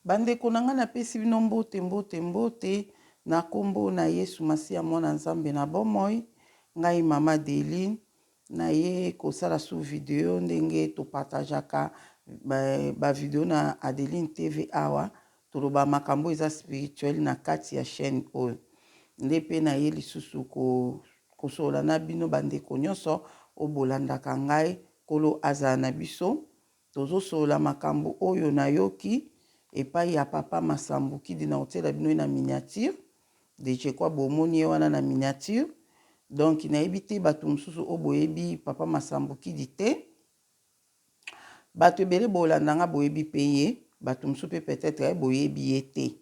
Bandeko na ngai napesi bino mbote mbote mbote na kombo na Yesu Masiya mwana Nzambe na bomoi. Ngai mama Adeline naye kosala sous video ndenge topartageaka ba video na Adeline TV awa toloba makambo eza spirituel na kati ya chaîne oyo. Nde pe naye lisusu ko kosolola na bino bandeko nyonso oyo bolandaka ngai. Nkolo azala na biso. Tozosolola makambo oyo nayoki epai ya papa Masambukidi na kotiela bino ye na miniature. De quoi bomoni ye wana na miniature. Donc nayebi te bato mosusu oyo boyebi papa Masambukidi te. Bato ebele bolanda nga boyebi pe ye, bato mosusu pe peut-être boyebi ye te.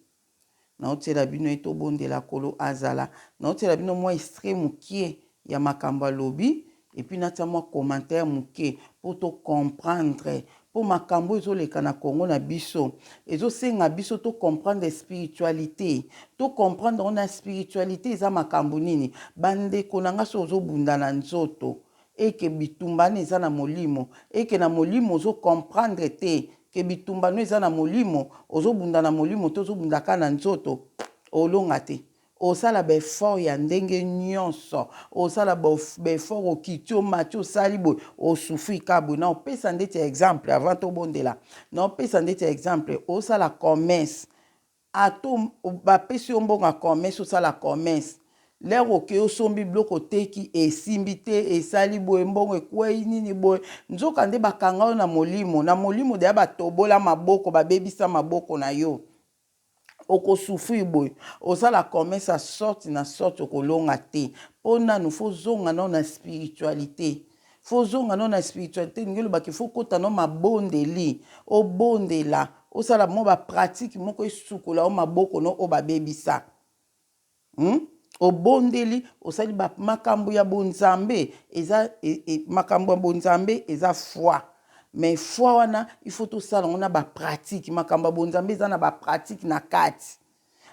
Naotiela bino ye tobondela Nkolo azala. Naotiela bino mwa extrait mokie ya makambo alobi et puis natia mwa commentaire moke po to comprendre po makambo ezoleka na Congo na biso ezosenga biso to comprendre spiritualite, to comprendre yango na spiritualite eza makambo nini. Bandeko na nga soki ozobunda na nzoto eke bitumba wana eza na molimo, eke na molimo ozo comprendre te ke bitumba no eza na molimo, ozo bunda na molimo te ozo bunda kaka na nzoto, olonga te. Osala ba effort ya ndenge nyonso, osala ba effort okiti omati osali boye, o souffrir kaka boye. Na opesa ndeti ya exemple avant tobondela, na opesa ndeti ya exemple, osala commerce Ata bapesi yo mbongo ya commerce osala commerce, l'heure okeyi osombi biloko oteki esimbi te, esali boye mbongo ekweyi nini boye, nzoka nde bakanga yo na molimo, na molimo dejà batobola maboko babebisa maboko na yo, oko souffrir boye, osala commerce ya sorte na sorte okolonga te, po nanu faut ozonga nanu na spiritualite. Faut ozonga nao na spiritualite elingi oloba ke faut okota nao mabondeli obondela osala mwa ba pratique moko esukola yo maboko no oyo babebisa hmm? Obondeli osali ba makambo ya bonzambe eza e, e, makambo ya bonzambe eza foi mais foi wana il faut tosala yango na ba pratique makambo ya bonzambe eza na ba pratique na kati.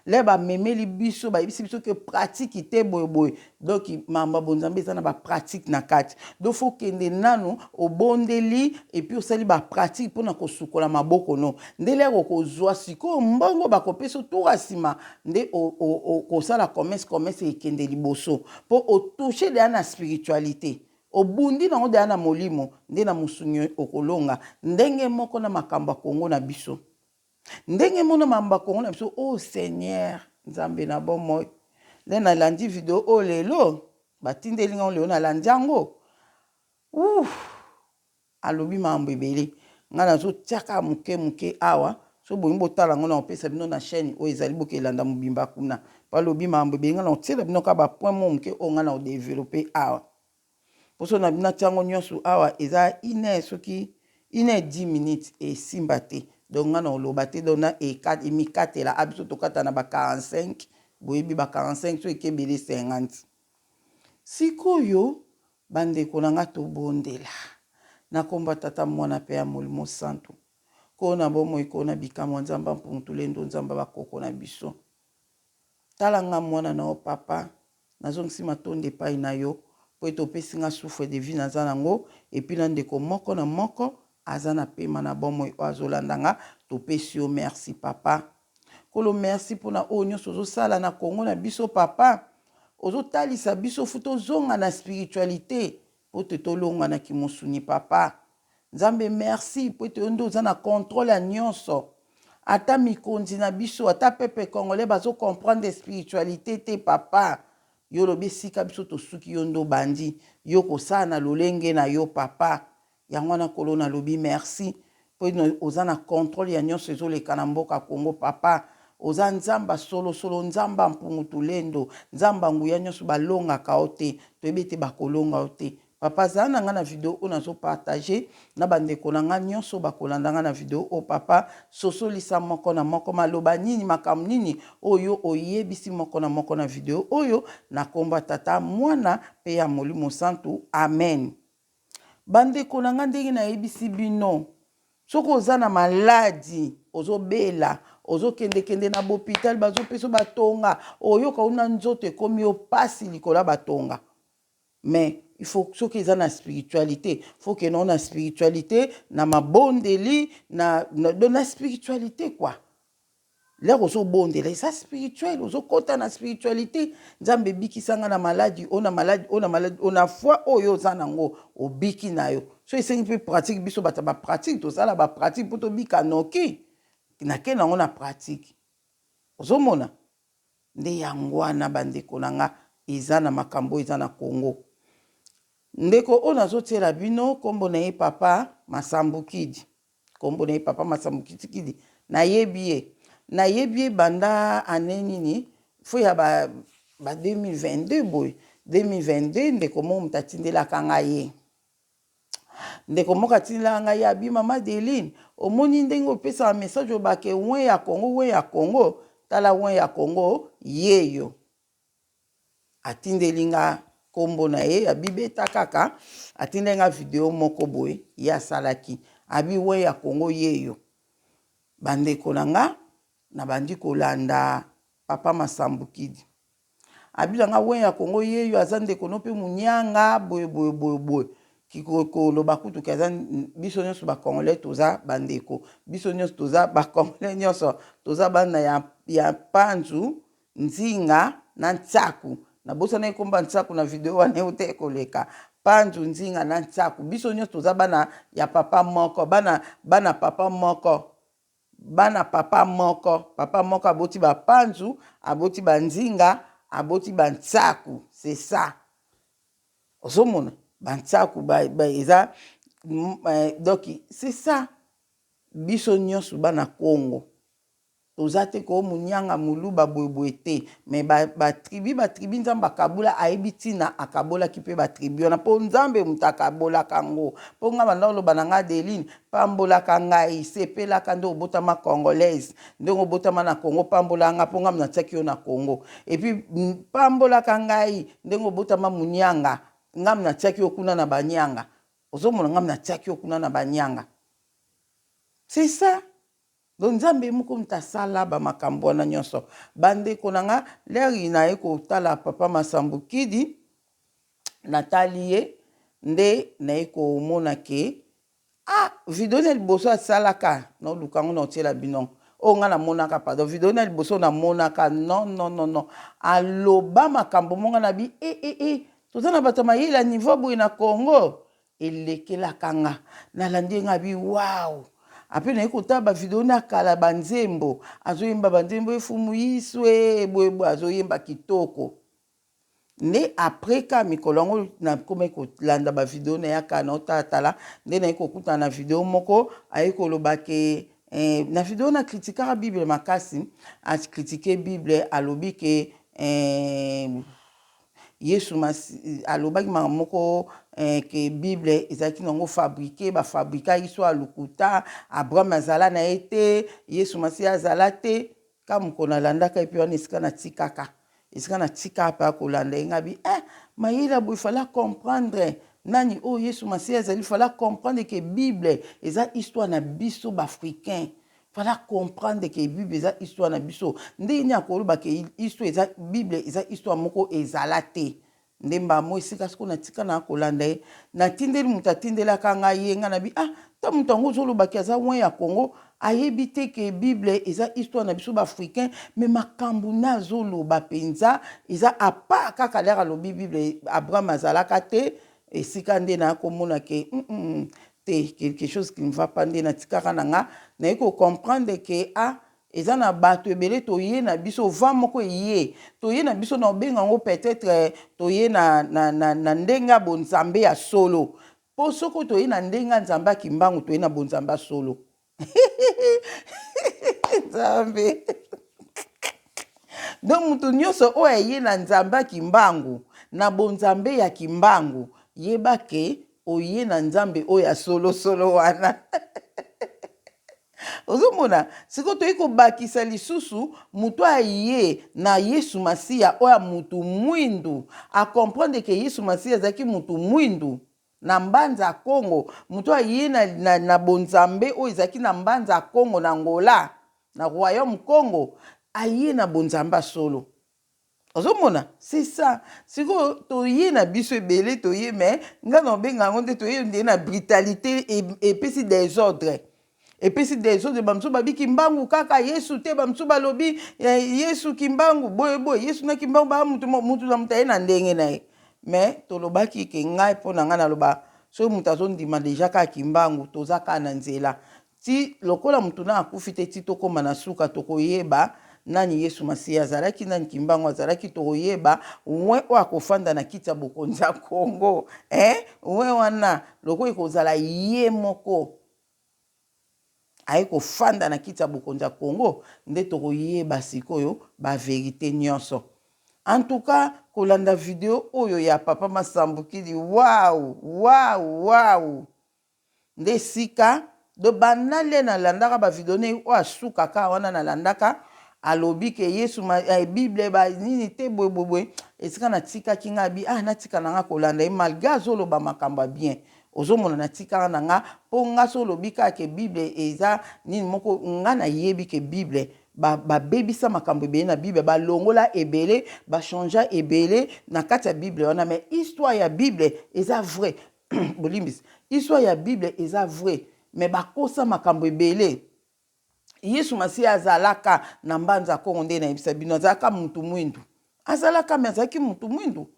Le ba memeli biso ba yebisi biso que pratique te boye boye donc makambo ya bonzambe eza na ba pratique na kati donc faut kende nanu obondeli et puis osali ba pratique pona kosukola maboko no nde lere okozwa sikoyo mbongo bakopesa tour ya nsima nde okosala commerce commerce ekende liboso po otouche deja na spiritualité obundi nango deja na molimo nde na mosuni okolonga ndenge moko na makambo ya Congo na biso. Ndenge mona mamba Congo na biso oh seigneur nzambe na bomoi nde nalandi video oyo lelo batindeli nga lelo nalandi yango Ouh alobi makambo ebele nga nazotia kaka moke moke awa so bolingi botala yango na kopesa bino na chaîne oyo ezali bokelanda mobimba kuna po alobi makambo ebele nga na kotiela bino kaka bapoint mo moke oyo nga na kodevelope awa. Poso na bino atia yango nyonso awa eza une heure soki une heure 10 minutes esimba te donc nga na oloba te donc na emikatela a biso tokata na ba 45 boyebi ba 45 so eke ebele 50 sikoyo bandeko na nga tobondela na kombo ya tata mwana pe ya molimo santu koo na bomoi koo na bikamwa nzambe ya mpungu tulendo nzambe ya bakoko na biso Tala nga mwana na yo papa, nazongisi matondi epayi na yo po ete opesi nga souffle de vie naza nango et puis na ndeko moko na moko aza na pema na bomoi oyo azolanda nga, topesi yo merci papa. Nkolo merci pona oyo nionso ozosala na Congo na biso papa, ozotalisa biso faut tozonga na spiritualite po te tolonga na kimosuni papa. Nzambe merci po ete yo nde oza na controle ya nionso. Ata mikonzi na biso, ata peuple congolais bazo comprendre spiritualite te papa. Yo olobi esika biso tosuki yo nde obandi. Yo kosala na lolenge na yo papa. Yango wana Nkolo nalobi merci po oza na controle ya nionso ezoleka na mboka Congo papa. Oza Nzambe ya solo solo, Nzambe ya mpungu tulendo, Nzambe ya nguya nionso balongaka yo te. Toyebi ete bakolonga yo te. Papa zala na nga na video oyo nazo partager na ba ndeko na nga nionso bakolanda nga na video oyo papa sosolisa moko na moko maloba nini makambo nini oyo oyebisi moko na moko na video oyo na kombo ya tata mwana pe ya molimo santu amen. Ba ndeko na nga ndenge nayebisi bino soki oza na maladi ozobela ozokendekende na bopital bazopesa batonga oyoka una nzoto ekomi yo pasi likolo ya batonga Mais il faut soki eza na spiritualité faut que na spiritualité na mabondeli na, na, na spiritualité quoi. Lere ozobondela eza spirituel, ozokɔta na spiritualité. Nzambe ebikisa nga na maladi oyo, na maladi oyo, na maladi oyo, na foi oyo oza nango, obiki na yo. So esengi mpe pratique. Biso bato ya bapratique, tosala bapratique mpo tobika noki. Nake nango na pratique, ozomona nde yango wana. Bandeko na nga, eza na makambo oyo eza na Congo. Ndeko oyo nazotiela bino, nkombo na ye Papa Masambukidi. Nkombo na ye Papa Masambukidi. Nayebi ye, nayebi ye banda ane nini, fo ya ba 2022 boye, 2022. Ndeko moko moto atindelaka ngai ye, ndeko moko atindelaka ngai ye, abi: "Mama Deline, omoni ndenge opesaka message, obake oint ya Congo, oint ya Congo, tala oint ya Congo yeyo." Atindeli nga nkombo na ye, abi beta kaka. Atindeli nga video moko boye ye asalaki, abi oint ya Congo yeyo. Bandeko na nga, nabandi kolanda Papa Masambukidi. Abi na nga oint ya Congo yeyo, aza ndeko no mpe monianga boye boye boye boye. Koloba kutu ke aza, biso nyonso bacongolais toza bandeko, biso nyonso toza bacongolais, nyonso toza bana ya Panzu, Nzinga na Ntsaku. Nabosana ekomba Ntsaku na video wana euta ekoleka. Panzu, Nzinga na Ntsaku, biso nyonso toza bana ya papa moko, bana papa moko, bana papa moko. Papa moko aboti bapanzu, aboti banzinga, aboti bantsaku, c'est ça. Ozomona bantsaku ba, eza donc c'est ça. Biso nyonso bana Congo, toza te ko monianga, moluba, boyeboye te. Mais batribu, batribu Nzambe akabula, ayebi ntina akabolaki mpe batribu wana, mpo Nzambe moto akabolaka yango. Mpo nga banda oloba na nga: "Adeline, pambolaka ngai, sepelaka nde obotama congolaise, ndenge obotama na Congo. Pambola nga mpo nga natiaki yo na Congo. Et puis pambolaka ngai ndenge obotama monianga, ngam natiaki yo kuna na banyanga. Ozomona, ngam natiaki yo kuna na banyanga." C'est ça. Donc Nzambe moko moto asala bamakambo wana nyonso. Bandeko na nga, leri naye kotala Papa Masambukidi, natali ye nde naye komona ke ah, video na liboso asalaka, naoluka yango, naotiela bino oyo nga namonaka. Pardon, video na liboso namonaka, non, non, non, non, aloba makambo monga na bi e e e, toza na bato ya mayele ya niveau boye na Congo. Elekelaka nga, nalandi ye nga bi wow. Apres naye kotala bavideo na kala, banzembo azoyemba, banzembo efumu yiswe boyeboye, azoyemba kitoko. Nde après ka mikolo yango nakomaki kolanda bavideo na ye kaka, naotalatala nde naye kokutana na video moko aye koloba ke na video na kritikaka Bible makasi. Akritike Bible, alobi ke Yesu alobaki makambo moko ke Bible ezalaki nango fabriqué, bafabrikaki so ya lokuta, Abraham azala na ye te, Yesu Masiya azala te. Ka mokolo nalandaka ye mpe wana, esika natikaka, esika natikaka mpe akolanda ye, ngabi mayele boye, fallait comprendre nani oyo Yesu Masiya azali, fallait comprendre ke Bible eza histoire na biso baafricain, fallait comprendre ke Bible eza histoire na biso. Ndenge nini akoloba ke histoire eza, Bible eza histoire moko ezala te? Nde mbamo esika sikoyo natika na kolanda ye, natindeli moto atindelaka ngai ye, ngai nabi ah, ta moto yango ozolobaki aza oint ya Congo, ayebi te ke Bible eza histoire na biso baafricain. Mais makambo na azoloba mpenza eza apart kaka lere alobi Bible Abraham azalaka te. Esika nde nakomona ke te, quelque chose qui ne va pas. Nde natikaka na nga, naye kocomprendre ke ah, eza na bato ebele toye na biso va moko eye, toye na biso na obenga yango peut-être toye na ndenge ya bonzambe ya solo. Mpo soki toye na ndenge ya Nzambe ya Kimbangu, toye na bonzambe ya solo. Nzambe, donc moto nyonso oyo aye na Nzambe ya Kimbangu, na bonzambe ya Kimbangu, yeba ke oye na Nzambe oyo ya solosolo wana. Ozomona sikoyo toyei kobakisa lisusu moto aye na Yesu Masiya oyo ya mutu mwindu, acomprendre ke Yesu Masiya azalaki mutu mwindu na Mbanza ya Kongo. Moto aye na bonzambe oyo ezalaki na Mbanza ya Kongo, na Ngola, na royaume Congo, aye na bonzambe ya solo. Ozomona, c'est ça. Sikoyo toye na biso ebele, toye, mais nga na obenga yango nde toye nde na brutalité, epesi désordre. Epesi desordre, ba mosusu babi Kimbangu kaka Yesu te, ba mosusu balobi eh, Yesu Kimbangu boye boye, Yesu na Kimbangu ba mutu mutu na mutu aye na ndenge na ye. Mais tolobaki ke ngai mpo na ngai naloba soki moto azondima deja kaka Kimbangu, toza kaka na nzela ti lokola motu na akufi te, ti tokóma na suka tokoyeba nani Yesu Masiya azalaki, nani Kimbangu azalaki, tokoyeba we oyo akofanda na kiti ya bokonzi ya Congo eh? We wana lokola ekozala ye moko aye kofanda na kiti ya bokonzi ya Congo, nde tokoyeba sikoyo ba verite nyonso. En tout cas, kolanda video oyo ya papa Masambukidi, wow wow wow, nde esika do banda nde nalandaka ba video ne oyo asuka kaka wana nalandaka alobi ke Yesu ma, eh, Bible ba nini te boye boye boye, esika natikaki nga abi ah natika na nga kolanda ye malgre azoloba makambo ya bien. Ozomona natikaka na nga po nga so olobi kaka ke Bible eza nini moko, nga nayebi ke Bible babebisa makambo ebele na Bible, balongola ebele, bachangea ebele na kati ya Bible wana, mais histoire ya Bible eza vrai. Bolimbisi, histoire ya Bible eza vrai, mais bakosa makambo ebele. Yesu Masiya azalaka na Mbanza Kongo, nde nayebisa bino, azalaka mutu mwindu, azalaka mais azalaki mutu mwindu,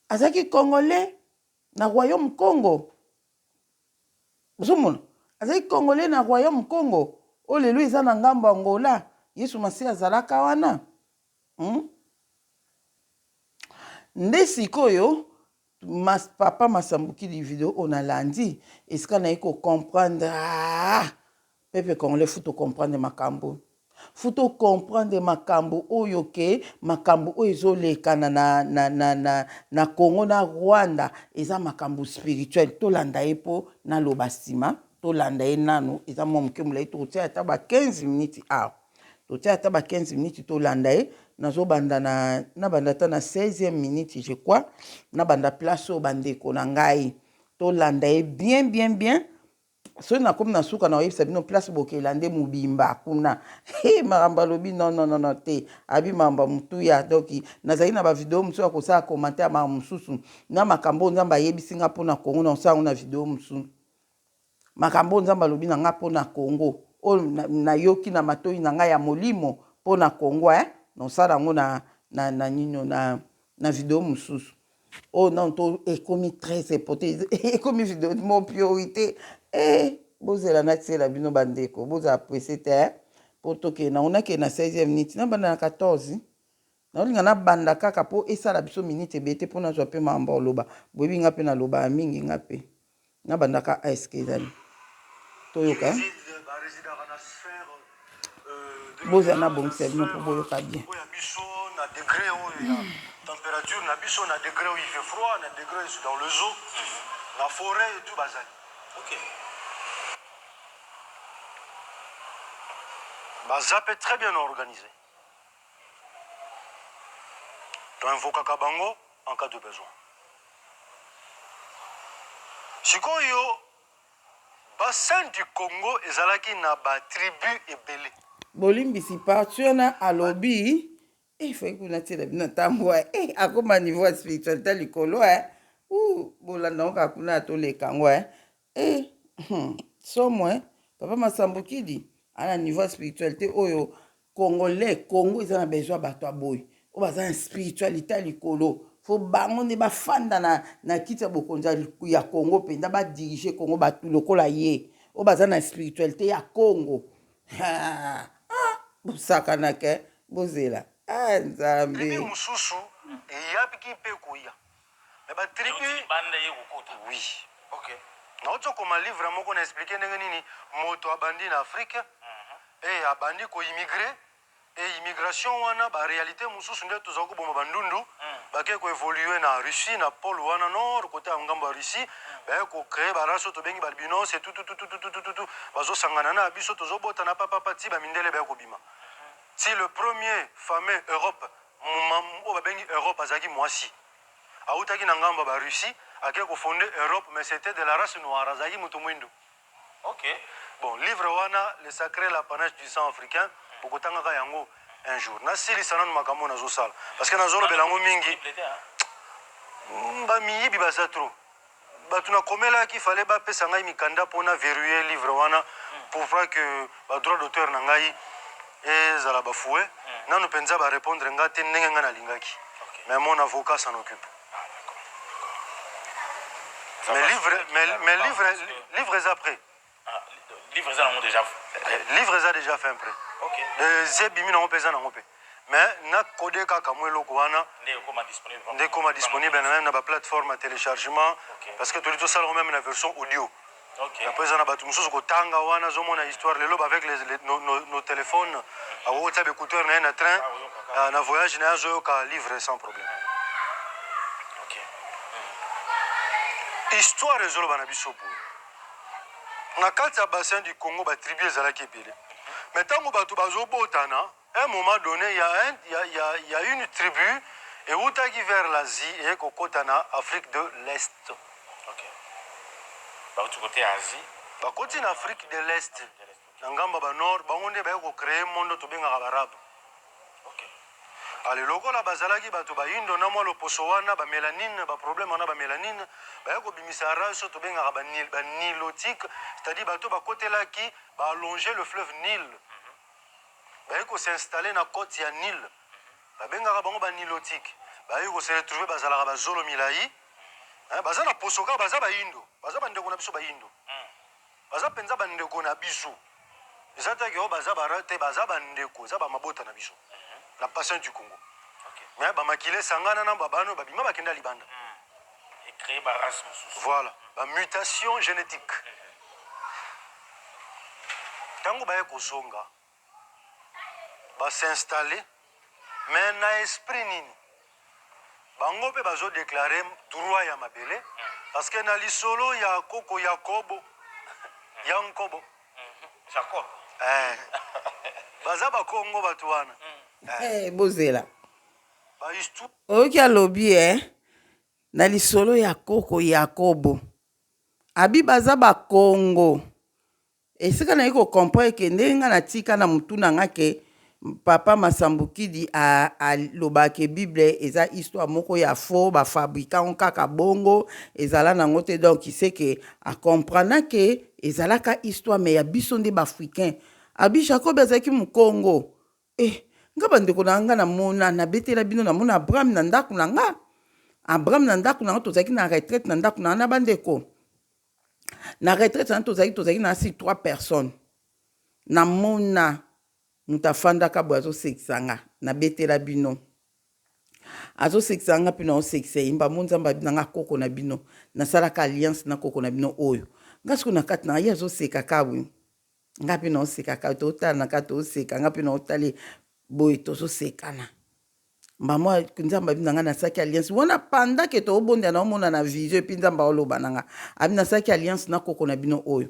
azalaki congolais na royaume Congo. Ozomona, azalaki congolais na royaume Congo oyo lelo eza na ngambo ya Angola. Yesu Masiya azalaka wana, Nde sikoyo mas, papa Masambukidi video oyo nalandi esika naye ko comprendre, ah, peuple congolais faut to comprendre makambo, faut to comprendre makambo oyo ke makambo oyo ezolekana na, na, na, na, na Congo na Rwanda eza makambo spirituel. Tolanda ye mpo naloba nsima, tolanda ye nanu, eza mwa moke molai, tokotia ata ba 15 minutes awa, totia ata ba 15 minutes tolanda ye. Nazobanda na nabanda ata na 16e minute je crois, nabanda place oyo bandeko na ngai tolanda ye bien bien bien. Soki nakomi na suka na koyebisa bino place bokela nde mobimba kuna. He, makambo alobi non non non non te, abi makambo ya motuya. Donc nazali na bavideo mosusu ya kosala commentaire makambo mosusu na makambo oyo Nzambe ayebisi nga mpona Congo, na kosala yango na video mosusu. Makambo oyo Nzambe alobi na nga mpona Congo, oyo nayoki na matoi na ngai ya molimo mpona Congo, eh, nosala yango na, na, na nino na, na video mosusu oyo nano to ekomi très important, ekomi video mo priorité. Eh, bozela natiela bino bandeko, bozala presse te, eh? Po tokende nango, nakende na 16e minute, nabanda na 14, naolinga nabanda kaka mpo esala biso minute ebele te, mpo nazwa mpe makambo ya koloba. Boyebi nga mpe nalobaka mingi, nga mpe nabandaka ask ezali toyoka, eh? Bozala na bongisa bino mpo boyoka bien. Oyo ya biso na degré oyo ya température na biso, na degré oyo il fait froid, na degré oyo dans les eaux, na forêt et tout bazali. Ok. Baza pe très bien organisé. To invokaka bango en cas de besoin. Sikoyo bassin du Congo ezalaki na ba tribu ebele. Bolimbisi partie wana alobi eh, fai kuna tiela bino ntango eh, akoma niveau ya spiritualité likolo eh. Bolanda ngo kaka kuna toleka yango eh. Eh, somo eh. Papa Masambukidi ana niveau ya spiritualité oyo congolais, Congo eza na besoin bato ya boye oyo baza na spiritualité ya likolo. Fo bango nde bafanda na, na kiti ya bokonzi ya Congo mpenza, badirige Congo, bato lokola ye oyo baza na spiritualité ya Congo. Ah, bosakanaka, bozela ah, Nzambe. Tribu mosusu eyabiki mpe koya. Mais ba tribu banda ye kokota. Oui. Ok. Nauti okoma livre moko na expliquer ndenge nini moto abandi na Afrique et abandi ko immigrer, et immigration wana ba réalité mosusu nde tozala koboma bandundu, bake ko évoluer na Russie, na pôle wana nord, côté ya ngambo ya Russie, baye ko créer ba race oyo tobengi ba albinos et tout tout tout tout tout tout tout, bazosangana na biso, tozobota na papa ti ba mindele baye kobima. Ti le premier fameux Europe, oyo babengi Europe, azalaki mwasi. Autaki na ngambo ya ba Russie, ake ko fonder Europe, mais c'était de la race noire, azalaki moto mwindu. Ok. Bon, livre wana, Le sacré l'apanage du sang africain, bokotangaka yango un jour. Nasilisa nanu makambo nazosala, parce que nazolobela yango mingi. Ba miyibi baza trop. Bato nakomelaki, fallait bapesa ngai mikanda mpona verrouiller livre wana pour pas que badroit d'auteur na ngai ezala bafoué. Nanu mpenza barépondre nga te ndenge ngai nalingaki, mais mon avocat s'en occupe. Ah, d'accord. Mais livre, mais livre eza prêt. Ah, livre eza nango déjà? Livre eza déjà fin prêt. Eza ebimi nango mpe, eza nango mpe, mais nakode kaka mwa eloko wana. Nde ekoma disponible. Nde ekoma disponible na même na baplateforme ya téléchargement, parce que toli tosala yango même na version audio. Apo eza na bato mosusu kotanga wana, azomona histoire lelo avec nos téléphones, akokotia baécouteur na ye na train, na voyage na ye, azoyoka livre sans problème. Histoire ezoloba na biso boye: na kati ya bassin du Congo, batribu ezalaki ebele, mais ntango bato bazobotana, un moment donné, il y a une tribu eutaki vers l'Asie, eye kokota na Afrique de l'Est. Ok, bauti côté ya Asie. Bakoti na Afrique de l'Est, na ngambo ya banord. Bango nde baye kocréer monde tobengaka baarabe. Ale lokola bazalaki bato bayindo na mwa loposo wana, bamélanine, baproblème wana, bamélanine, baye kobimisa race oyo tobengaka banilotique, c'est-à-dire bato bakotelaki baallonger le fleuve Nil, baye kos'installer na côte ya Nil, babengaka bango banilotique. Baye kose retrouver, bazalaka bazolo milai. Hein, baza na poso kaka, baza bayindo, baza bandeko na biso bayindo, baza mpenza bandeko na biso. Eza te ke oyo baza bara te, baza bandeko, eza bamabota na biso na bassin du Congo. Mais bamakila esangana na babano, babima, bakenda libanda. Ecréer barace mosusu. Voilà, bamutation génétique. Ntango baye kozonga, bas'installer, mais na esprit nini? Bango mpe bazodéclarer droit ya mabele, parce que na lisolo ya koko Yakobo, ya Nkobo, Jacob. Baza bakongo, bato wana. Bozela. Bahistoire. Oyoki alobi na lisolo ya koko Yakobo, abi baza bakongo. Esika naye kocomprendre ke ndenge nga natika na motu na nga ke papa Masambukidi alobaka ke Bible eza histoire moko ya faux, bafabrika ngo kaka bongo, ezala nango te. Donc c'est que acomprendre ke ezalaka histoire, mais ya biso nde baafricain. Abi Jacob azalaki mokongo. Nga bandeko na nga, namona, nabetela bino, namona Abraham na ndako na nga. Abraham na ndako na nga, tozalaki na retraite na ndako na nga na bandeko na retraite wana, tozalaki na asi trois personnes. Namona moto afandaka boye, azosekisa nga. Nabetela bino, azosekisa nga mpe naosekisa ye. Mbamo Nzambe abi na nga: "Koko na bino, nasalaka alliance na koko na bino oyo." Nga sikoyo na kati na nga, ye azoseka ka boye, nga mpe naoseka ka, totala ka, toseka, nga mpe naotala boye, tozosekana. Mbamo Nzambe abi na nga: "Nasalaki alliance wana pendant ke toobondela." Naomona na vision, et puis Nzambe aoloba na nga, abi: "Nasalaki alliance na koko na bino oyo."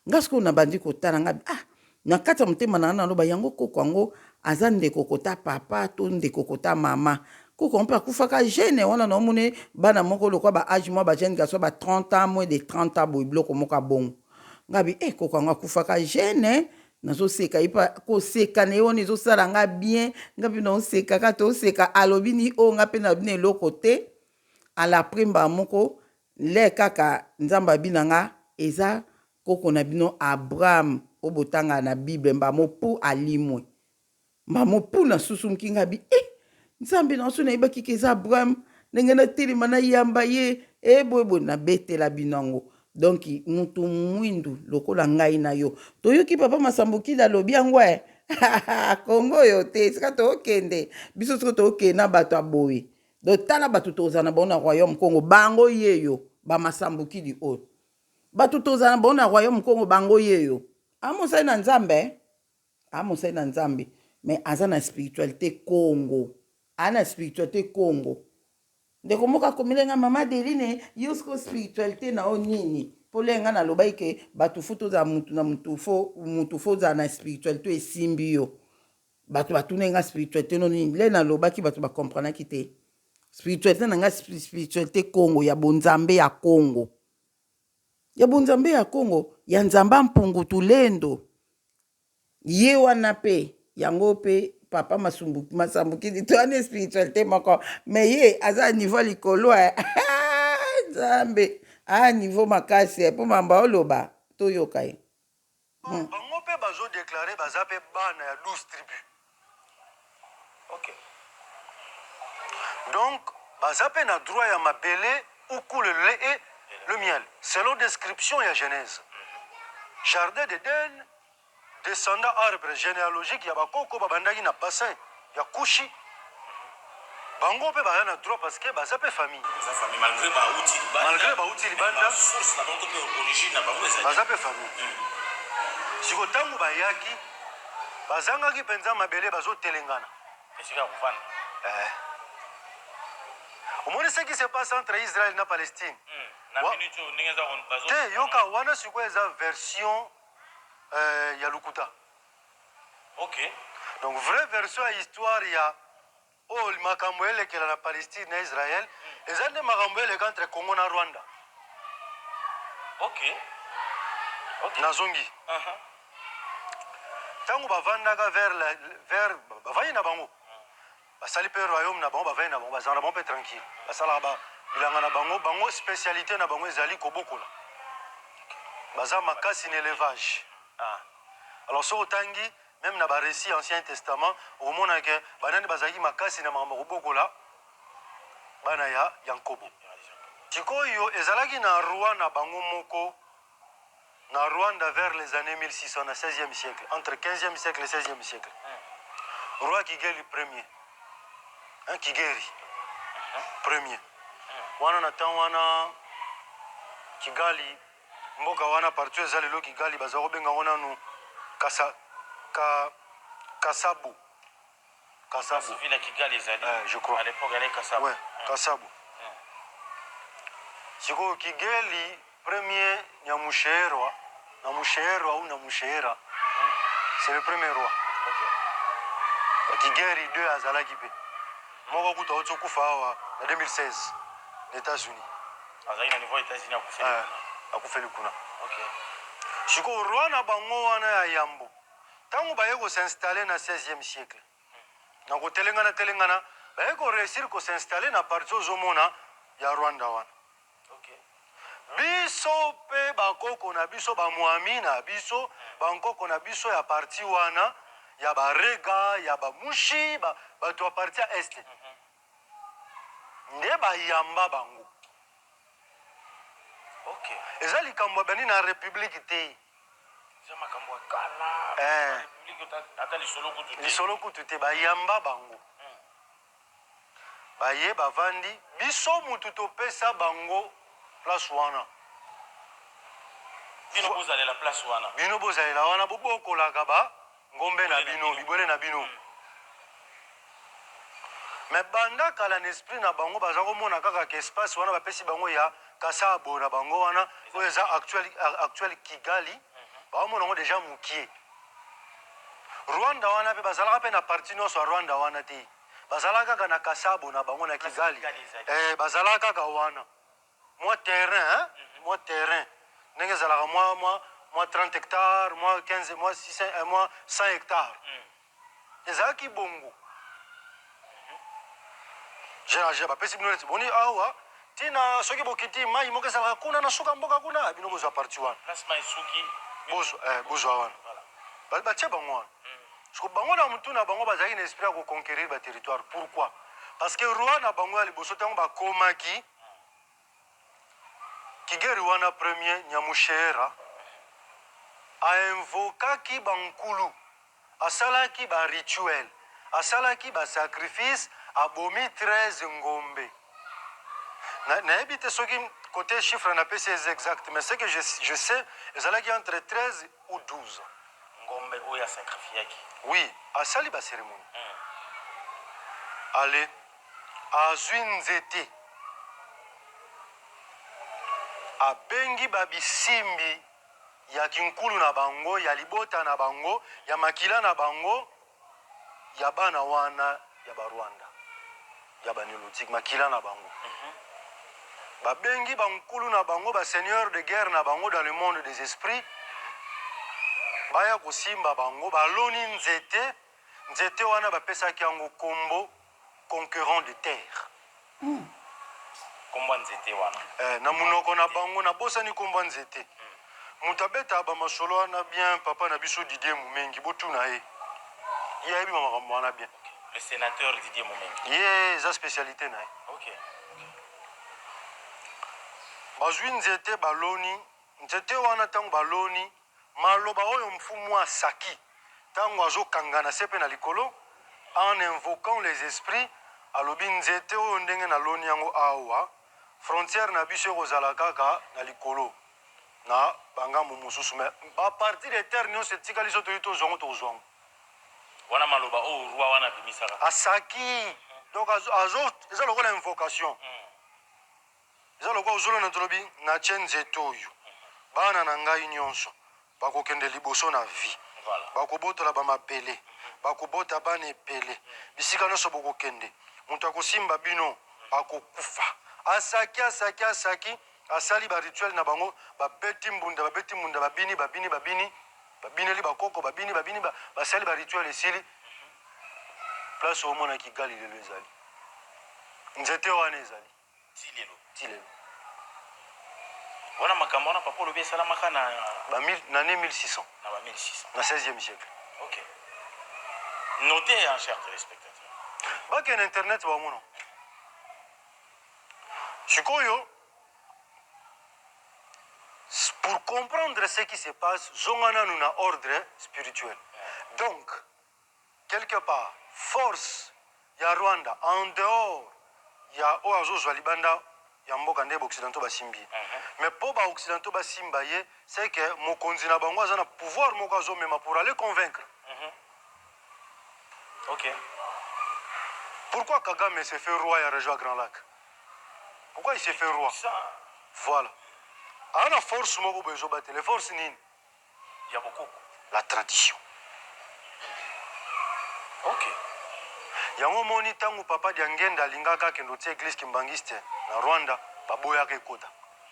Nga sikoyo nabandi kotala nga, ah, na kati ya motema na nga naloba yango: koko yango aza ndeko kota papa to ndeko kota mama? Koko yango mpe akufaka jeune wana. Naomoni bana moko lokwa ba âge mwa bajeune garçon, ba 30 ans, moins de 30 ans boye, biloko moko ya bongo. Nga bi koko yango akufaka jeune. Nazoseka ye mpe koseka na ye wana ezosala nga bien, nga mpe naoseka kaka, toseka. Alobi ni oyo, nga mpe nalobi na eloko te. Alapre mbala moko le kaka Nzambe abi na nga: "Eza koko na bino Abraham oyo botangaka na Bible." Mbamo mpu alimwe, mbamo mpu nasusumuki. Nga bi Nzambe na so, nayebaki ke eza Abraham, ndenge natelema nayamba ye boyeboye. Nabetela bino yango. Donc mutu mwindu lokola ngai na yo, toyoki papa Masambukidi alobi yango. Kongo oyo te, esika tookende biso soko tookende na bato ya boye. Donc tala bato tozala na bango na royaume Congo, bango yeyo bamasambukidi oyo. Bato tozala na bango na royaume Congo, bango yeyo. Amosali na Nzambe, amosali na Nzambe, mais aza na spiritualité Congo, aa na spiritualité Congo. Ndeko moko akomeli nga: "Mama Adeline, yo siko spiritualité na yo nini?" Mpo le nga nalobaki ke bato faut tozala mutu na mutu, faut mutu faut ozala na spiritualité esimbi yo. Bato batuna nga: "Spiritualité no nini?" Le nalobaki, bato bakomprenaki te. Spiritualité na nga, spiritualité Congo, ya bonzambe ya Congo, ya bonzambe ya Congo, ya Nzambe Mpungu Tulendo. Ye wana mpe yango mpe papa Masambukidi toyani spiritualité moko, mais ye aza niveau likolo. Nzambe. Aa niveau makasi eh, mpo mamba oloba toyoka ye. Bango mpe bazo declarer baza mpe bana ya 12 tribus. Ok. Donc baza mpe na droit ya mabele où coule le lait et le miel selon description ya Genèse. Jardin d'Eden descendant arbre généalogique ya bakoko babandaki na bassin ya Kushi. Bango mpe baza na droit parce que baza mpe famille. Eza famille malgré bauti libanda. Malgré bauti libanda. Mais ba source na bango to mpe origine na bango ezali. Baza mpe famille. Siko ntango bayaki bazangaki mpenza mabele, bazotelengana. Esika ya kovanda. Eh. Omoni ce qui se passe entre Israël na Palestine. Na minute oyo ndenge eza bazo Te yoka wana sikoyo eza version ya lokuta. Ok. Donc vraie version ya histoire ya oyo makambo elekela na Palestine na Israël eza nde makambo eleka entre Congo na Rwanda. Ok. Nazongi. Ntango bavandaka vers bavandi na bango, basali mpe royaume na bango, bavandi na bango, bazala na bango mpe tranquille, basalaka ba bilanga na bango. Bango spécialité na bango ezali kobokola, baza makasi na élevage. Ah. Alors soki otangi même na barécit Ancien Testament, okomona ke banani bazalaki makasi na makambo ya kobokola, bana ya Yankobo. Sikoyo ezalaki na roi na bango moko na Rwanda vers les années 1600, na 16e siècle, entre 15e siècle et 16e siècle, roi Kigeli premier, hein, Kigeri premier wana, na ntango wana Kigali, mboka wana partout eza lelo Kigali, baza kobenga ngo nanu Kasa, Kasabu, Kasabu. Ville ya Kigali ezali. Je crois. À l'époque ezali Kasabu. Ouais, Kasabu. Sikoyo Kigeli premier Nyamusherwa, Namusherwa ou Namushera, c'est le premier roi. Kigeri 2 azalaki mpe moko kuta auti okufa awa na 2016 na États-Unis. Azalaki na niveau États-Unis, akufeli. Eh, akufeli kuna. Sikoyo roi na bango wana ya yambo, ntango baye kos'installer na 16e siècle, na kotelengana telengana, baye koréussir kos'installer na partie ozomona ya Rwanda wana. Biso mpe bakoko na biso, bamwami na biso, bankoko na biso ya partie wana ya Barega, ya Bamushi, bato ya partie ya Est nde bayamba bango. Eza likambo ya bani na république te. Eza makambo ya kala. Eh. République ata lisolo kutu te. Lisolo kutu te. Bayamba bango, baye bavandi. Biso mutu topesa bango place wana. Bino bozalela place wana. Bino bozalela wana, bobokolaka ba ngombe na bino, bibwele na bino. Mais banda kala na esprit na bango baza komona kaka ke espace wana bapesi bango ya Kasabo na bango wana, oyo eza actuel Kigali, baomona yango déjà mokie. Rwanda wana mpe bazalaka mpe na partie nyonso ya Rwanda wana te, bazalaka kaka na Kasabo na bango na Kigali. Kigali ezali. Eh, bazalaka kaka wana mwa terrain, hein? Mwa terrain ndenge ezalaka mwa 30 hectares, mwa 15, mwa 600, mwa 100 hectares. Ezalaki bongo. Gérard, bapesi bino neti boni awa ntina soki bokiti mai moko ezalaka kuna na suka mboka kuna, bino bozwa partie wana. Place mai esuki. Bozwa wana. Batie bango wana. Parce que bango na mutu na bango bazalaki na esprit ya koconquérir baterritoire. Pourquoi? Parce que roi na bango ya liboso, ntango bakomaki, Kigeri wana premier Nyamushera, ainvokaki bankulu, asalaki barituel, asalaki basacrifice, abomi 13 ngombe. Nayebi te soki côté chiffre napesi eza exact, mais ce que je sais, ezalaki entre 13 ou 12. Ngombe oyo asacrifiaki. Oui, asali bacérémonie. Ale azwi nzete, abengi babisimbi ya kinkulu na bango, ya libota na bango, ya makila na bango, ya bana wana ya Barwanda, ya banilotique, makila na bango. Babengi bankulu na bango, baseigneur de guerre na bango dans le monde des esprits, baya kosimba bango. Baloni nzete. Nzete wana bapesaki yango kombo conquérant de terre. Kombo ya nzete wana. Eh, na munoko na bango nabosani kombo ya nzete. Moto abetaka ba masolo wana bien papa na biso Didier Mumengi, botuna ye. Ye ayebi ba makambo wana bien. Okay. Le sénateur Didier Mumengi. Ye eza spécialité na ye. Okay. Bazwi nzete baloni, nzete wana ntango baloni, maloba oyo mfumu asaki ntango azokanga na se mpe na likolo, en invoquant les esprits, alobi nzete oyo ndenge naloni yango awa, frontière na biso ekozala kaka na likolo na bangambo mosusu, mais ba partie de terre nyonso etikali so toyi tozwa yango, tokozwa yango. Wana maloba oyo roi wana abimisaka. Asaki donc azo, azo eza lokola invocation. Eza lokola ozolona tolobi natie nzete oyo bana na ngai nyonso bakokende liboso na vie, bakobotola ba mabele, bakobota bana ebele, bisika nyonso bokokende moto akosimba bino akokufa. Asaki asaki asaki asali ba rituel na bango, babeti mbunda babeti mbunda, babini babini babini babineli bakoko babini babini basali ba rituel esili. Place omona Kigali lelo ezali nzete wana ezali Ti lelo. Ti lelo. Wana makambo wana papa olobi esalamaka na ba mille, na année 1600. Na ba 1600. Na 16e siècle. OK. Notez hein, chers téléspectateurs. Bakende internet bamona. Sikoyo pour comprendre ce qui se passe, zonga nanu na ordre spirituel. Donc quelque part force ya Rwanda en dehors ya oyo azozwa libanda ya mboka nde ba occidentaux basimbi ye. Mais po ba occidentaux basimba ye, c'est que mokonzi na bango aza na pouvoir moko azomema pour aller convaincre. Ok. Pourquoi Kagame s'est fait roi ya région ya Grand Lac? Pourquoi il s'est fait roi? Ça. Voilà. Aza na force moko boye ezobatela. Force nini? Ya bokoko. La tradition. Ok. Yango omoni tango papa Diangenda alingaka akende otia eglise kimbanguiste na Rwanda, baboyaka ekota.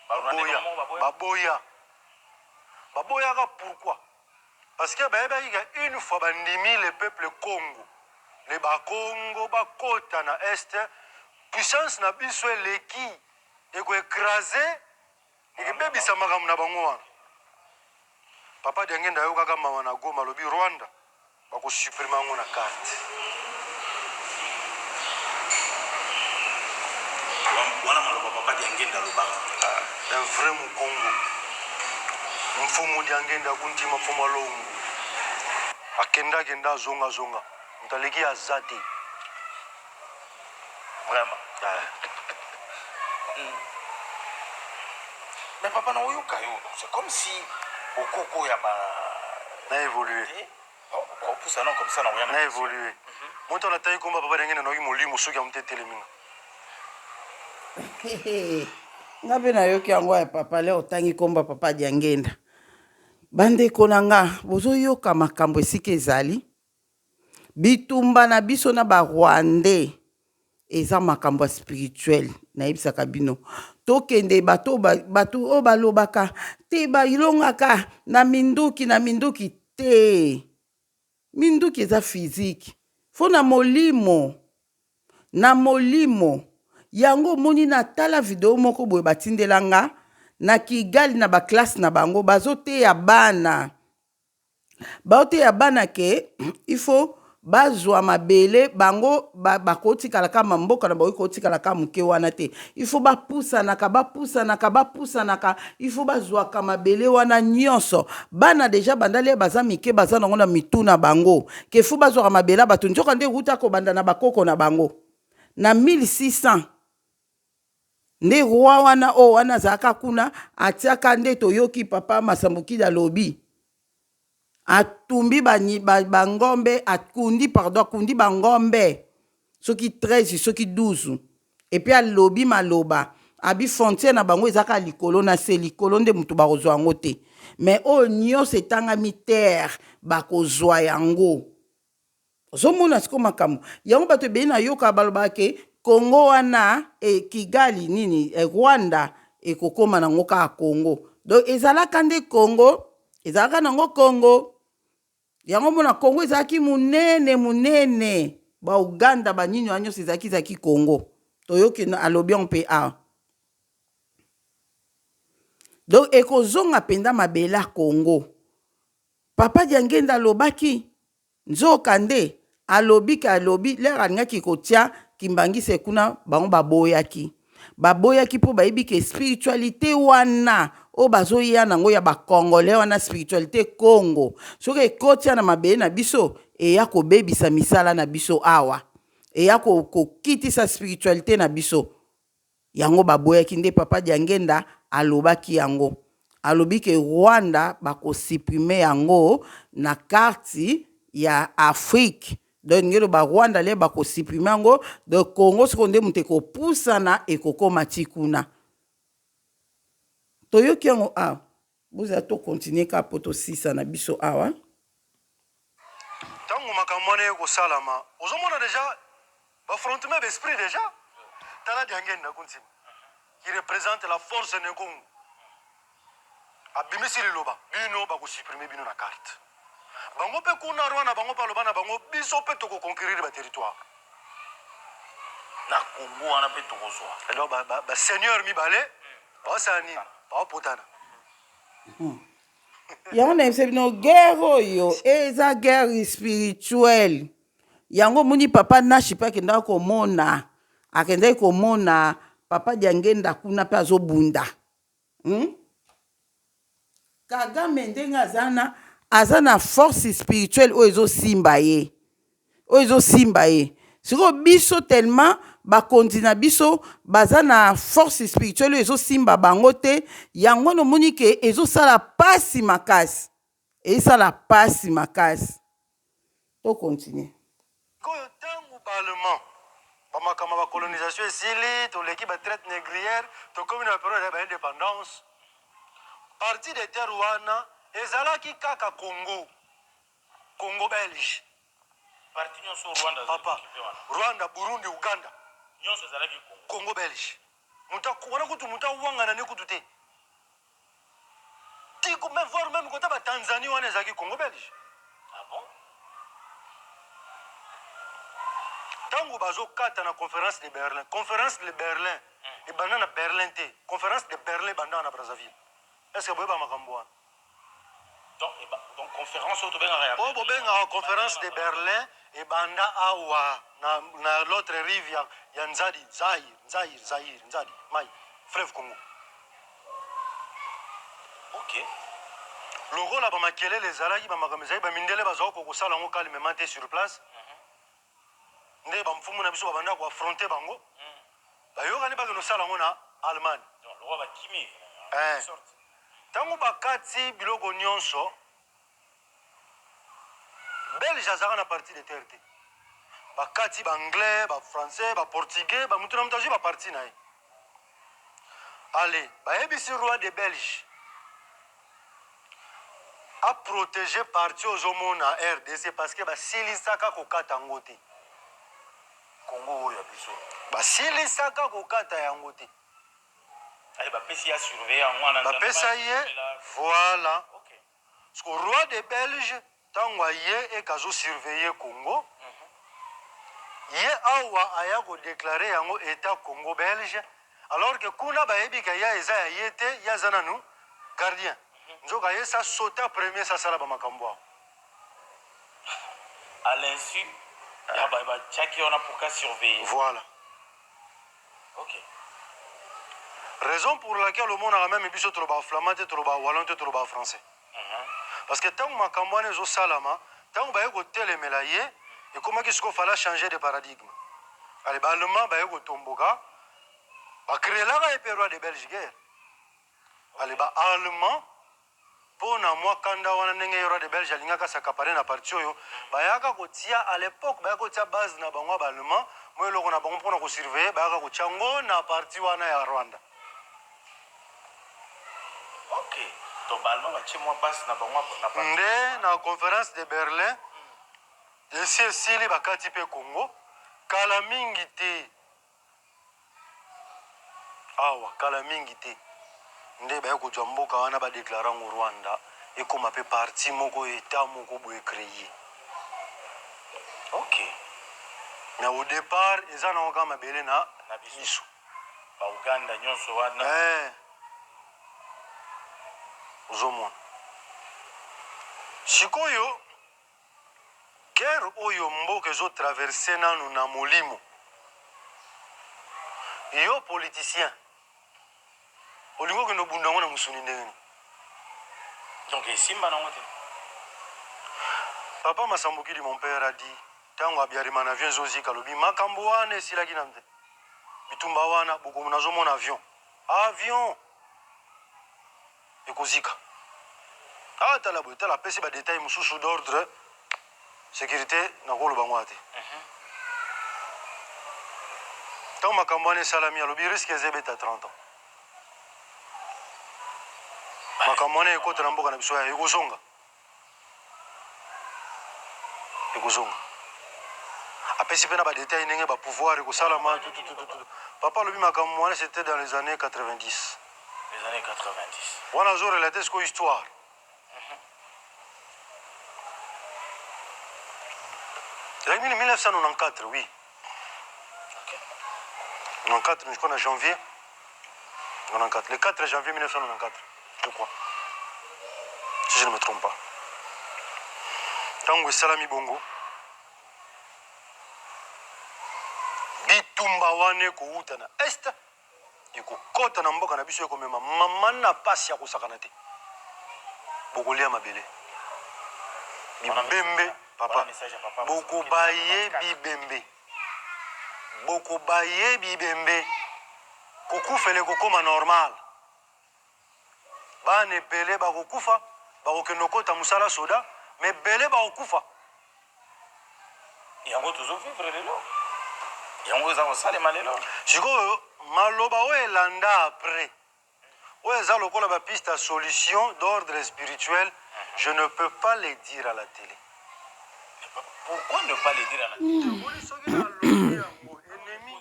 Baboya. Baboya. Baboyaka pourquoi? Parce que bayebaki que une fois bandimi le peuple Kongo, le Bakongo bakota na Est, puissance na biso eleki eko ecraser, ekebebisa makambo na bango wana. Papa Diangenda ayokaka mawa na Goma, alobi Rwanda bako supprimer yango na carte. Wana maloba papa Diangenda alobaka. Un vrai Mukongo. Mfumu Diangenda kuntima mfumu alongo. Akenda akenda azonga azonga. Moto aleki aza te. Vraiment. Mais papa na oyoka yo, c'est comme si okoko ya ba na évoluer. Opusa non comme ça na oya na évoluer. Moto na tayi komba papa ndenge na noki molimo soki ya moto etelemi nga. Nga mpe nayoki yango ya papa le otangi komba papa Diangenda. Bandeko na nga, bozoyoka makambo esika ezali. Bitumba na biso na ba rwandais eza makambo ya spirituel, nayebisaka bino tokende bato bato oyo balobaka te balongaka na minduki na minduki te, minduki eza physique fo na molimo na molimo yango omoni na tala video moko boye batindela nga na Kigali na ba classe na bango bazoteya bana Baoteya bana ke il faut bazwa mabele bango bakotikala kaka mboka na bango ekotikala kaka moke wana te, il faut bapusanaka bapusanaka bapusanaka, il faut bazwaka mabele wana nyonso. Bana deja bandali ya baza mike baza nango na mitu na bango ke faut bazwaka mabele ya bato, nzoka nde ewuta kobanda na bakoko na bango na 1600 nde roi wana oyo wana azalaka kuna atiaka nde toyoki papa Masambukidi alobi atumbi bangombe ba, ba akundi pardon akundi bangombe soki 13 soki 12 epuis alobi maloba abi frontière na bango eza kaka likolo na se likolo nde moto bakozwa yango te mais oyo nyonso etangami terre bakozwa yango. Ozomona sikoyo makambo yango bato ebele nayoka balobaka ke Congo wana e Kigali nini e Rwanda ekokoma nango kaka Congo donc ezalaka nde Congo ezalaka nango Congo yango mona Congo ezalaki monene monene ba Uganda ba nini wana nyonso ezalaki ezalaki Congo toyoki alobi yango mpe awa. Donc ekozonga mpenza mabele ya Congo. Papa Diangenda alobaki, nzoka nde alobi ke alobi lere alingaki kotia Kimbanguiste kuna, bango baboyaki. Baboyaki mpo bayebi ke spiritualité wana oyo bazoya nango ya ba Congolais wana, spiritualité Congo, soki ekotia na mabele na biso, eya kobebisa misala na biso awa, eya kokitisa spiritualité na biso. Yango baboyaki nde Papa Diangenda alobaki yango. Alobi ke Rwanda bako supprimer yango na carte ya Afrique. Donc ndenge loba Rwanda le bako supprimer yango, donc Congo sikoyo nde moto ekopusana ekokoma ti kuna. Toyoki yango awa. Bozala to continuer kaka po tosisa na biso awa. Tango makambo wana eye kosalama, ozomona dejà ba affrontement ya ba esprit dejà. Tala Diangenda Kuntima qui represente la force ne Kongo abimisi liloba bino bako supprimer bino na carte. Bango pe kuna roi na bango pe aloba na bango biso pe toko conquerir ba territoire. Na Congo wana pe tokozwa. Alors ba seigneur mibale baosala nini? Baopotana. Yango nayebisa bino guerre oyo eza guerre spirituelle. Yango omoni papa Nashi pe akendaki komona, akendaki komona papa Diangenda kuna pe azobunda. Kagame ndenge aza na, aza na force spirituelle oyo ezosimba ye, oyo ezosimba ye. Sikoyo biso tellement bakonzi na biso baza na force spirituelle oyo ezosimba bango te, yango wana omoni ke ezosala pasi makasi, ezosala pasi makasi. To continuer. Sikoyo tangu ba allemand ba makambo ya ba colonisation esili, toleki ba traite negrière, tokomi na ba periode ya ba independance, partie de terre wana ezalaki kaka Congo, Congo belge. Partie nionso Rwanda azalaki Papa, occupe wana. Rwanda, Burundi, Uganda. Nionso ezalaki Congo. Congo belge. Moto wana kutu moto awangana ne kutu te. Tiko même voir même kota ba Tanzanie wana ezalaki Congo belge. Ah bon? Tango bazokata na conférence de Berlin, conférence de Berlin ebanda na Berlin te, conférence de Berlin ebanda na Brazzaville. Est-ce que boyeba makambo wana? Donc, donc conférence oyo tobengaka ya Oyo bobengaka conférence de Berlin ebanda awa na l'autre rive ya Nzadi, Zaïre, Nzaïre, Zaïre, Nzadi, mai, fleuve Congo. Ok. Lokola ba makelele ezalaki, ba makambo ezalaki, ba mindele bazalaki kosala yango calmement te sur place. Nde ba mfumu na biso babanda ko affronter bango. Bayokani bakende kosala yango na Allemagne. Donc, lokola bakimi, sorte. Tango bakati biloko nyonso, Belge azalaka na partie de terre te. Bakati ba anglais, ba français, ba portugais, ba mutu na mutu azwi ba partie na ye. Allez, bayebisi roi de Belge a protéger partie ozomona RDC parce que basilisaka kokata yango te. Congo oyo ya biso. Basilisaka kokata yango te. Allez, bapesi ye surveiller yango wana. Bapesa ye, voilà. Ok. Parce que roi de Belge tango aye ekazo surveiller Congo, ye awa aya ko déclarer yango état Congo belge, alors que kuna bayebi ka ya eza ya ye te, ya za nanu gardien. Nzoka ye sa sauta premier sa sala ba makambo awa. À l'insu, ya ba ba tchaki wana pour ka surveiller. Voilà. Ok. Raison pour laquelle au monde a même biso trop ba flamand te trop ba wallon te trop ba français. Parce que tant makambo wana ezo salama, tant ba yeko telemela ye, et comment qu'est-ce qu'il fallait changer de paradigme. Allez, ba allemand ba yeko tomboka, ba créer la et roi de Belgique guerre. Allez, ba allemand po na mwa kanda wana ndenge ye roi de Belge alingaka s'accaparer na parti oyo, bayaka kotia à l'époque, bayaka kotia base na bango ya ba allemand, mwa eloko na bango mpona kosurveiller, bayaka kotia ngo na parti wana ya Rwanda. Ok. Donc ba allemand batie mwa base na bango na parti. Nde na conférence de Berlin, esi esili bakati pe Congo, kala mingi te. Awa kala mingi te nde baye kozwa mboka wana ba declarer yango Rwanda ekoma pe parti moko etat moko boye cree. Ok. Mais au départ eza nango kaka mabele na Na biso. biso. Ba Uganda nyonso wana. Ozomona sikoyo guerre oyo mboka ezo traverse nanu na molimo. Yo politicien olingi okende obunda yango na mosuni ndenge nini? Donc esimba nango te. Papa Masambukidi mon père a dit tango abiarima na avion ezozika alobi makambo wana esilaki nanu te. Bitumba wana bokomo nazomona avion. Avion ekozika. Ah tala boye tala apesi ba details mosusu d'ordre securite nakoloba yango te. Ntango makambo wana esalami alobi risque eza ebeta 30 ans. Makambo wana ekota na mboka na biso ya ekozonga. Ekozonga. Apesi pe na ba details ndenge ba pouvoir ekosalama tout tout tout tout. Papa alobi makambo wana c'était dans les années 90. Les années 90. Wana azo relater sikoyo histoire. Ezalaki nini 1994 oui. Ok. 94 je crois na janvier 94 le 4 janvier 1994 je crois. Si je ne me trompe pas. Tango esalami bongo bitumba wana ekowuta na est ekokota na mboka na biso ekomema mama na pasi ya kosakana te. Bokolia mabele bibembe papa, bokobaye bibembe, bokobaye bibembe, kokufela ekokoma normal. Bana ebele bakokufa, bakokende kokota mosala soda, mais ebele bakokufa. Yango tozo vivre lelo, yango eza kosalema lelo. Sikoyo maloba oyo elanda après, oyo eza lokola ba piste ya solution d'ordre spirituel, je ne peux pas les dire à la tele. Pourquoi ne pas les dire à la tele? Omoni soki nalobi yango ennemi.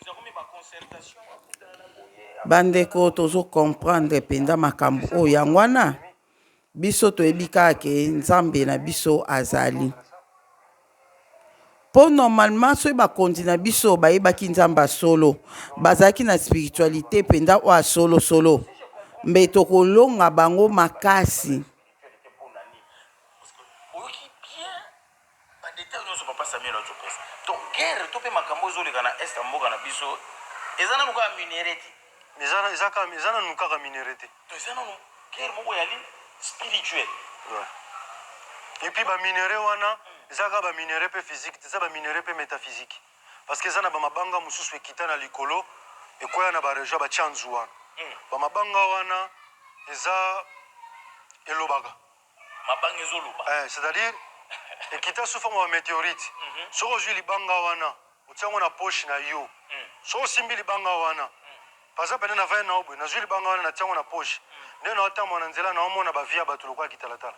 Bandeko tozo comprendre mpenza makambo oyo yango wana biso toyebi kaka ke Nzambe na biso azali. Mpo normalement soki bakonzi na biso bayebaki Nzambe ya solo, bazalaki na spiritualité mpenza oyo ya solo solo, mbe tokolonga bango makasi. Oyoki bien ba details nyonso papa Samuel azopesa. Donc guerre to pe makambo ezoleka na est ya mboka na biso eza nanu kaka minerais te. Eza eza kaka eza nanu kaka minerais te. Donc eza nanu guerre moko yali spirituelle. Ouais. Et puis ba minerais wana eza kaka ba minerais pe physique te, eza ba minerais pe métaphysique. Parce que eza na ba mabanga mosusu ekita na likolo ekwea na ba region ya ba Tshanzu wana. Ba mabanga wana eza elobaka. Mabanga ezoloba. Eh, c'est-à-dire ekita sous forme ya meteorite. Soki ozwi libanga wana otia yango na poche na yo. Soki osimbi libanga wana, par exemple nde navandi na yo boye, nazwi libanga wana natia yango na poche. Nde naotambola na nzela naomona ba vie ya bato lokola kitalatala.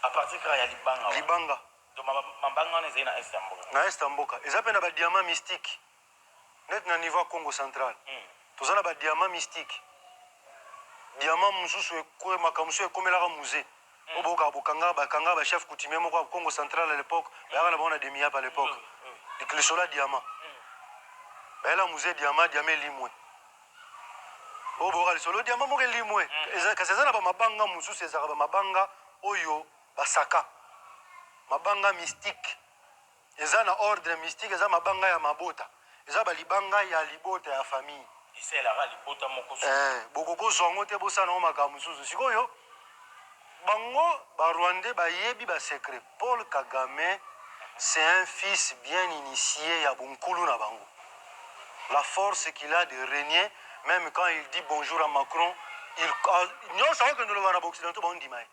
À partir kaka ya libanga wana. Libanga. Donc mabanga wana ezali na est ya mboka. Na est ya mboka. Eza pe na ba diamants mystiques. Neti na niveau ya Kongo central. Toza na ba diamants mystiques. Diamant mosusu ekwe makambo mosusu ekomelaka musee. Oyo boyokaka bokanga bakanga ba chef coutumier moko ya Kongo central à l'époque, bayaka na bango na Demiap à l'époque. Lisolo ya diamant. Bayela musee diamant, diamant elimwe. Oyo boyoka lisolo diamant moko elimwe. Eza kasi eza na ba mabanga mosusu ezalaka ba mabanga oyo basaka. Mabanga mystique. Eza na ordre mystique, eza mabanga ya mabota. Eza ba libanga ya libota ya famille. Esalelaka libota moko soki. Eh, bokoki kozwa yango te bosala nango makambo mosusu. Sikoyo bango ba Rwandais bayebi ba secret. Paul Kagame c'est un fils bien initie ya bonkulu na bango. La force qu'il a de regner, meme quand il dit bonjour à Macron, il nyonso akokende loba na ba occidentaux baondima ye.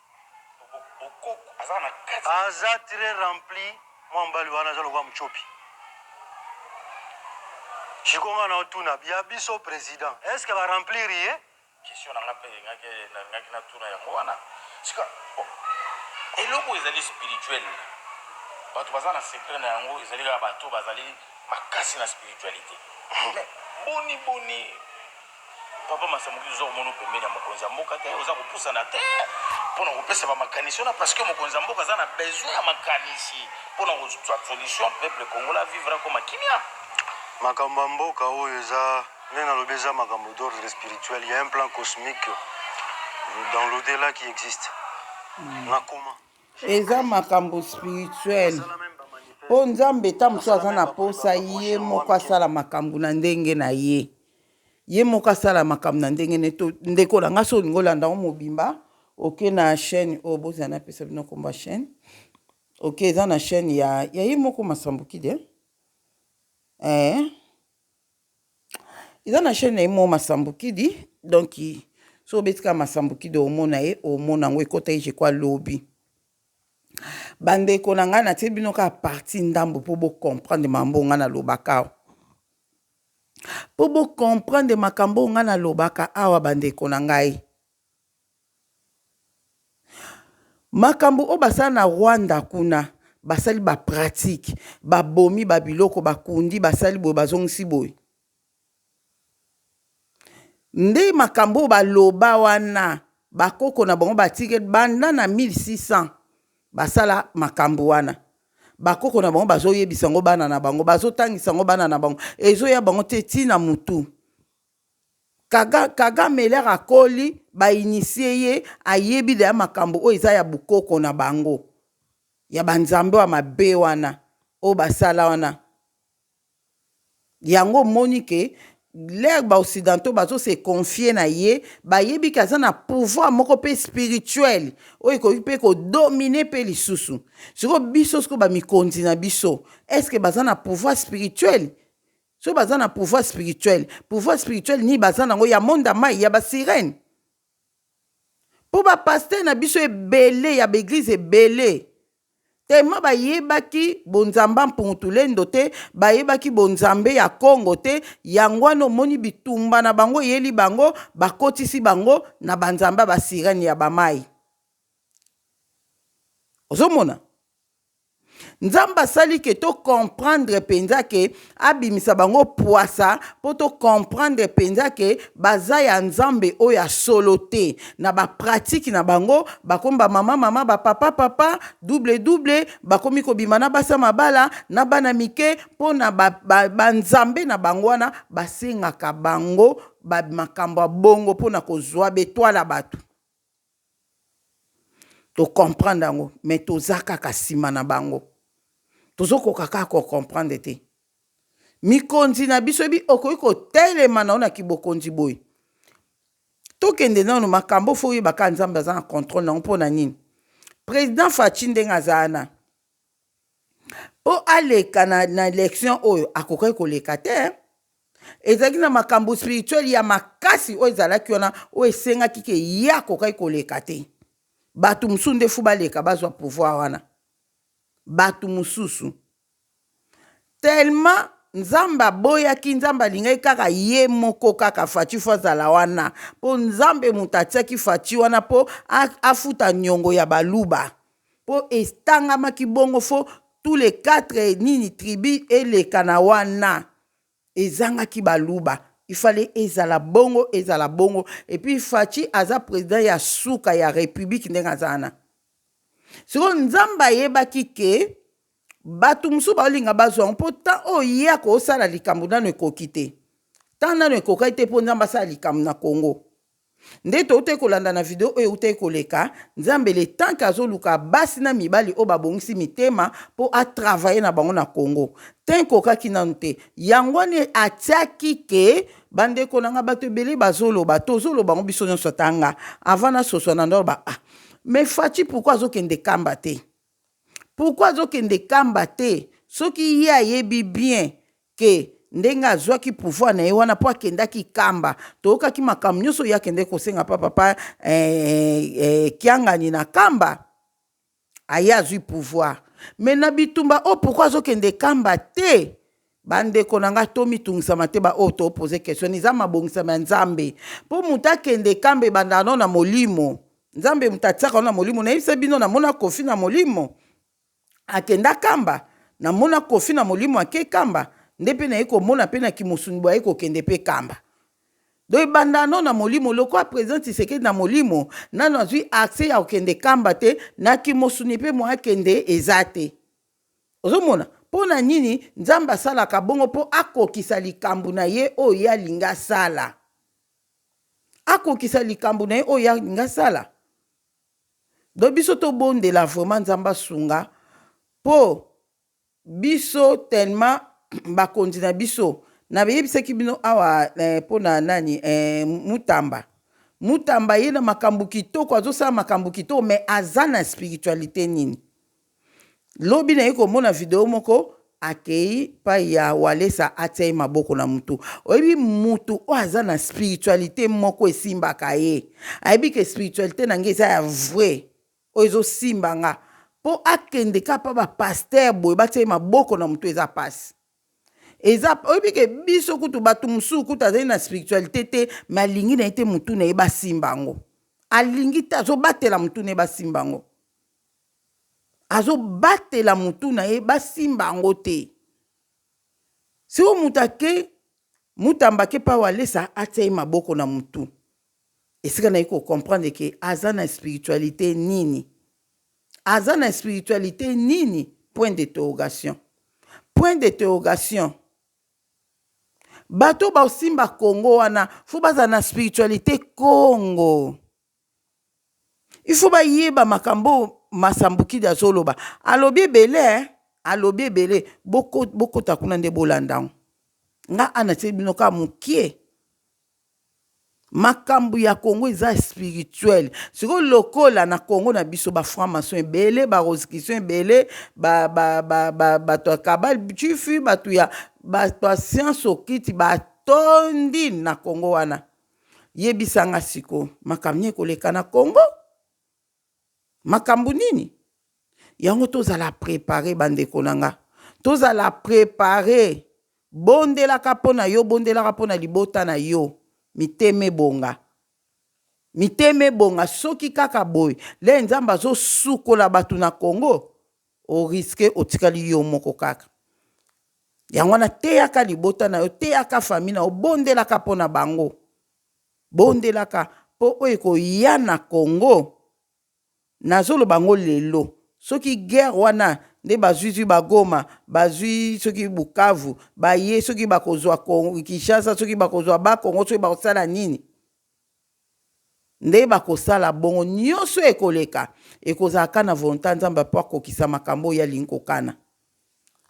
Aza très rempli mwa mobali wana aza lokola mutshopi. Sikoyo nga naotuna ya biso president est ce que ba remplir ye? Question na nga pe elingaki nalingaki natuna yango wana. Sika bon eloko ezali spirituel bato baza na secret na yango ezali kaka bato bazali makasi na spiritualite. Mais boni boni Papa Masamuki oza komona pembeni ya mokonzi ya mboka te, oza kopusana te pona kopesa ba makanisi wana parce que mokonzi ya mboka aza na besoin ya makanisi pona kozwa solution peuple congolais a vivre akoma kimia. Makambo ya mboka oyo eza ndenge nalobi eza makambo d'ordre spirituel, il ya un plan cosmique. Dans l'au-delà qui existe. Nakoma. Eza makambo spirituel mpo Nzambe ta mosusu aza na posa ye moko asala makambo na ndenge na ye, ye moko asala makambo na ndenge ne. To ndeko na nga, so olingi olanda yango mobimba, oke na chaîne oyo bozala napesa bino nkombo ya chaîne. Oke, eza na chaîne ya ye moko Masambukidi, eh? Eh. Eza na chaîne na ye moko Masambukidi. Donc so obeti kaka Masambukidi, omona ye, omona yango ekota ye, je crois lobi. Bandeko na ngai, natie bino kaka partie ndambo mpo bocomprendre makambo oyo ngai nalobaka awa, mpo bocomprendre makambo oyo ngai nalobaka awa. Bandeko na ngai, makambo oyo basala na Rwanda kuna, basali bapratique, babomi babiloko, bakundi, basali boye, bazongisi boye, nde makambo oyo baloba wana. Bakoko na bango batike banda na 1600 basala makambo wana. Bakoko na bango bazoyebisa yango bana na bango, bazotangisa yango bana na bango, ezoya bango te ntina mutu. Kagame lere akoli, bainitie ye, ayebi deya makambo oyo eza ya bokoko na bango, ya banzambe ya mabe wana oyo basala wana. Yango omoni ke lere baoccidentaux bazose confier na ye, bayebi ke aza na pouvoir moko mpe spirituel oyo ekoki mpe kodomine mpe lisusu. Sikoyo biso, sikoyo bamikonzi na biso, est-ce baza na pouvoir spirituel? Soki baza na pouvoir spirituel, pouvoir spirituel nini baza nango? Ya monde ya mai, ya basirene? Mpo bapasteur na biso ebele ya baeglise ebele, tellement bayebaki bonzambe mpungutulendo te, bayebaki bonzambe ya Kongo te. Yango wana omoni bitumba na bango eyeli bango, bakotisi bango na banzambe ya basirene, ya bamai. Ozomona, Nzambe asali ke tocomprendre mpenza ke abimisa bango pwasa, mpo tocomprendre mpenza ke baza ya Nzambe oyo ya solo te. Na bapratike na bango, bakomi bamama mama, bapapa papa, double double, bakomi kobima na basi ya mabala na bana mike, mpo na banzambe ba, ba na bango wana basengaka bango makambo ya bongo mpo na kozwa betwala bato. Tocomprendre yango, mais toza kaka nsima na bango, tozokoka kaka kocomprendre te. Mikonzi na biso ebi okoki kotelema na yo na kibokonzi boye. Tokende nano makambo, fo oyeba kaka Nzambe aza na contrôle nango. Mpo na nini président Fatshi ndenge aza wana, mpo aleka na élection oyo akokaki koleka te, ezalaki na makambo spirituel ya makasi oyo ezalaki wana, oyo esengaki ke ye akokaki koleka te. Bato mosusu nde fu baleka, bazwa pouvoir wana, bato mosusu. Tellement Nzambe aboyaki, Nzambe alingaki kaka ye moko, kaka Fatshi fo azala wana, mpo Nzambe moto atiaki Fatshi wana mpo afuta niongo ya Baluba, mpo etangamaki bongo, fo tous les quatre nini tribu eleka na wana. Ezangaki Baluba, ifale ezala bongo, ezala bongo. Et puis Fatshi aza président ya suka ya république ndenge aza wana. Sikoyo Nzambe ayebaki ke bato mosusu baolinga bazwa yango, mpo temps oyo ye akosala likambo nano ekoki te, temps nano ekokaki te mpo Nzambe asala likambo na Congo. Nde toutaki kolanda na video oyo eutaki koleka, Nzambe le temps ke azoluka basi na mibali oyo babongisi mitema mpo atravaille na bango na Congo, temps ekokaki nanu te. Yango wana atiaki ke bandeko na nga, bato ebele bazoloba, tozoloba yango biso nyonso. Ata nga avant nasoswa na ndoloba: ah, mais Fatshi pourquoi azokende Kamba te? Pourquoi azokende Kamba te, soki ye ayebi bien ke ndenge azwaki pouvoir na ye wana mpo akendaki Kamba? Toyokaki makambo nyonso ye akendaki kosenga pa papa Kiangani na Kamba, aye azwi pouvoir. Mais na bitumba oyo, pourquoi azokende Kamba te? Bandeko na ngai, tomitungisama te. Baoyo topose question, eza mabongisama ya Nzambe. Mpo moto akende Kamba, ebandaka nano na molimo. Nzambe moto atiaka na molimo. Nayebisa bino, namona Kofi na molimo akenda Kamba. Namona Kofi na molimo ake Kamba, nde mpe naye komona mpe na kimosuni boye aye kokende mpe Kamba. Donc ebanda no na molimo. Lokola président Tshisekedi na molimo nano azwi accès ya kokende Kamba te, na kimosuni mpe mo akende eza te. Ozomona mpo na nini Nzambe asalaka bongo? Mpo akokisa likambo na ye oyo ye alingi asala. Akokisa likambo na ye oyo ye alingi asala. Donc biso tobondela vraiment Nzambe asunga po biso tellement bakonzi na biso nayebisaki bino awa eh, mpo na nani eh, Mutamba. Mutamba ye na makambo kitoko, azosala makambo kitoko mais aza na spiritualité nini? Lobi naye komona video moko akei pai ya Walesa atia ye maboko na mutu. Oyebi mutu oyo aza na spiritualité moko esimbaka ye, ayebi ke spiritualité na ngai eza ya vrai oyo ezosimba nga, po akende kaka pa ba pasteur boye batia ye maboko na mutu eza pasi. Eza oyebi ke biso kutu bato mosusu kutu azali na spiritualité te, mais alingi na ye te mutu na ye basimba yango, alingi te, azobatela mutu na ye basimba yango, azobatela mutu na ye basimba yango te. Sikoyo moto ake Mutamba ake pa Walesa atia ye maboko na mutu, esika naye ko comprendre ke aza na spiritualité nini, aza na spiritualité nini, point d'interrogation, point d'interrogation. Bato baosimba Congo wana fo bazala na spiritualité Congo. Il faut bayeba makambo Masambukidi azoloba. Alobi ebele, eh? Alobi ebele. Bokota kuna nde bolanda yango. Nga ana tie bino kaka mokie. Makambo ya Congo eza spirituel. Sikoyo lokola na Congo na biso ba franc maçon ebele, ba rosicrucien ebele, bato ya kabale tufi, bato ya bato ya science occulte batondi na Congo wana. Yebisa nga sikoyo makambo nini ekoleka na Congo? Makambo nini? Yango tozala prepare bandeko na nga, tozala prepare. Bondelaka mpo na yo, bondelaka mpo na libota na yo. Mitema ebonga, mitema ebonga. Soki kaka boye le Nzambe azosukola bato na Congo, oriske otikali yo moko kaka. Yango wana teyaka libota na yo, teyaka famille na yo, bondelaka mpo na bango, bondelaka mpo oyo ekoya na Congo. Nazoloba yango lelo, soki guerre wana nde bazwi zwi bagoma, bazwi soki Bukavu, baye soki bakozwa Kinshasa, soki bakozwa Bakongo, soki bakosala nini, nde bakosala bongo. Nyonso ekoleka ekozala kaka na volonté ya Nzambe mpo akokisa makambo oyo alingi kokana.